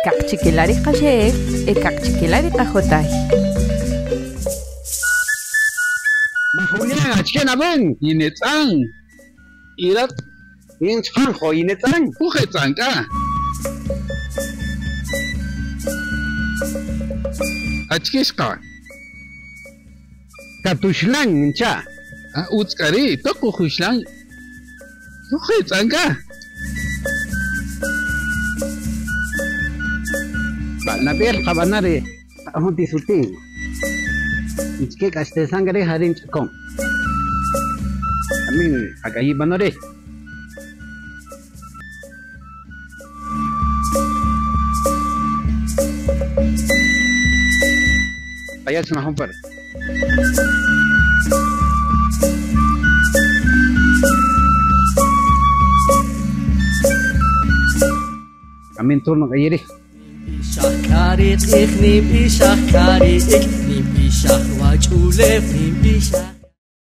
Kaqchikelari qaxe'el e kaqchikelari qajotay. Ma Julián, achke naben? Yinetz'an. Irat Yin chqan jo yinetz'an. Ujetz'an k'a. Achke xqa. Katuxlan ncha. Ah, utz k'a ri' toq ujuxlan. Ujetz'an k'a. Ba, nab'el qab'anari jun tisutin. Nchke k'axtesan k'a ri' jari' nch'akon. Amin qak'ayib'anori. Allá se nos par. Amin turno kayiri. Bishakari ik, nim bishakari ik, nim bishak wachulef, nim bishak.